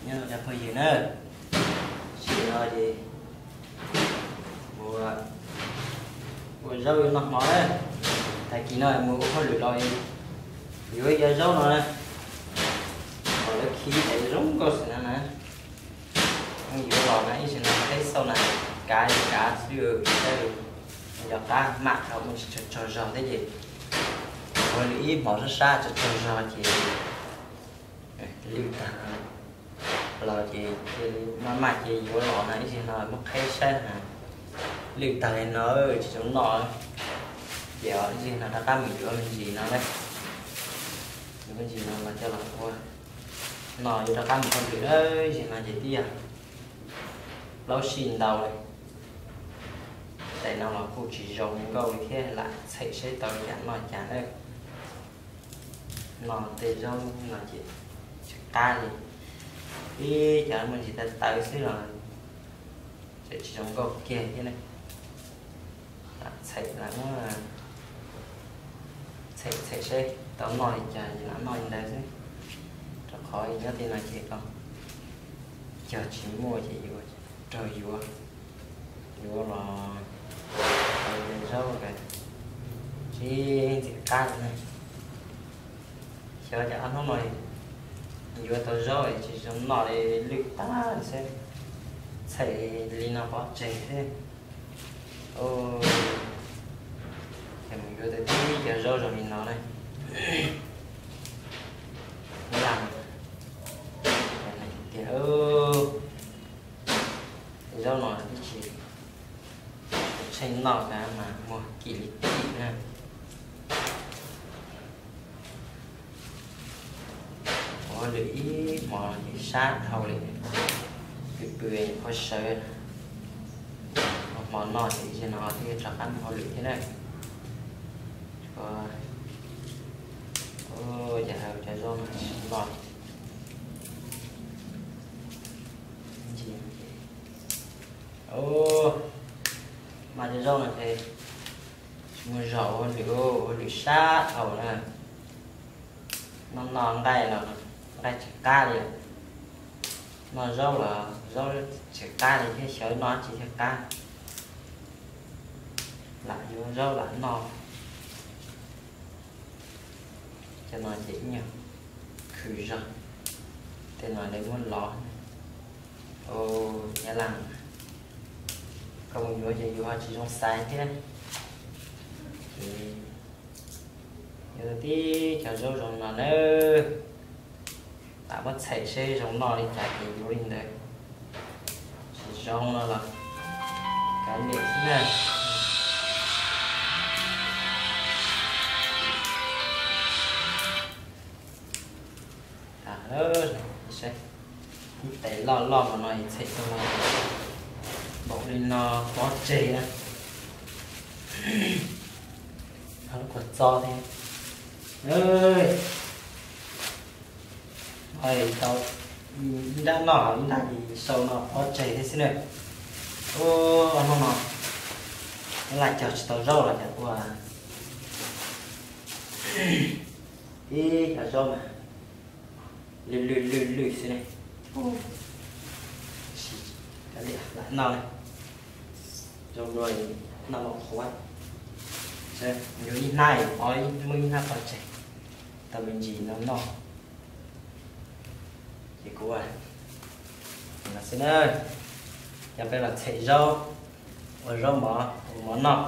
Nyob zoo cov phooj ywg na, tam sim no ces mus ua zaub ua no hmo na. Tag kis no mus ua hauj lwm los yuav ib co zaub no na, kom lawv khi es zoo nkauj xwb na na. Yuav los na ib zaug no qheb xauj na, kav li kav xwb, cov qab mam dhau mus tsis tsaug tsaug zog thiab ces ua lwm ib hmos sab sab tsaug tsaug zog ces lwj tag los ces maj maj ces yuav los na ib zaug no muab qheb saib na. Lwj tag li no tsis zoo noj. Ces ib zaug no rov qab mus yuav me ntsis no na, yuav me ntsis no los coj los ua no yuav rov qab mus hauj lwm na. Ib zaug no ces twb yog plaub sij ntau li. Tais no los kuj tsis zoo nkauj li thiab, lam txham saib tau li cas noj cas na. No tej zaub no ces tsis qab li, ib cov me ntsis tawv tawv xwb los tseem tsis zoo nkauj kiag thiab ne. Lam txham lam muab txham txham saib tau noj li cas ces lam noj li ntawd xwb, rau qhov nyob tej no ces cog tsis muaj ces yuav raug yuav, yuav los tau zaub sib ntxim qab li ne. Xyov cas ob hnub no yuav tau zaub es tsis zoo noj li, lwj tag li xwb, txham li no pov tseg xwb. Ces mus yuav tau tib cov zaub zoo li no na. Lam tias zaub no twb tsis tshee noj mas muag kim li kim na. Ua lwm ib hmos ces sab dhau li, pw pw qhuav sawv, hmo no ces ib zaug no twb rov qab mus hauj lwm thiab na. Ces cov zaub no tsis noj. Mas cov zaub no ces tsis muaj zog ua lwm, ua lwm sab dhau na. Noj noj nqaij los nqaij tsis qab li, noj zaub los zaub tsis qab li thiab, xyov noj dab tsi thiaj qab. Lam yuav zaub lam noj. Cov no ces ib nyuag khwv zog, tej no lawv muab lov. Nyab Laj, koj mus yuav ces yus ho tsis zoo xaiv thiab. Ces yuav tib cov zaub zoo no nawb, lam muab txham seb zoo noj li cas ces yuav li ntawd, tsis zoo no los kav liam xwb na. Ib tais loj loj no txham tau npaum li no pov tseg na. Lub kua txob thiab, tau ib nrab noj ib nrab ces sau no pov tseg thiab xwb na. Ua hnub no Nyab Laj cog tsis tau zaub los cas ua ib cov zaub mas lwj lwj lwj lwj xwb ne. Lam noj, zoo dua noj los qhuav, yuav ib hnab, muaj ib hnab pov tseg, tau me ntsis no noj. Ces kuv no xwb na, yog peb los txham zaub, ua zaub mov, ua mov noj.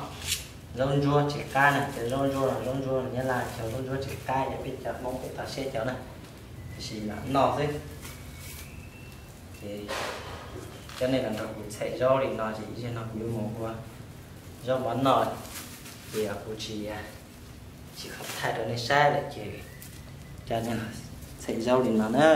Zaub ntsuab tsis qab na, cov zaub ntsuab, zaub ntsuab Nyab Laj cov zaub ntsuab tsis qab, yog peb cov Hmoob peb tau siab cov na, tiam sis lam noj xwb. Ces coj nej los nrog kuv txham zaub li no ces ib zaug no kuv yuav mus ua zaub mov noj, ces kuv tsis, tsis qhov thaij rau nej saib lawm ces coj nej los txham zaub li no na.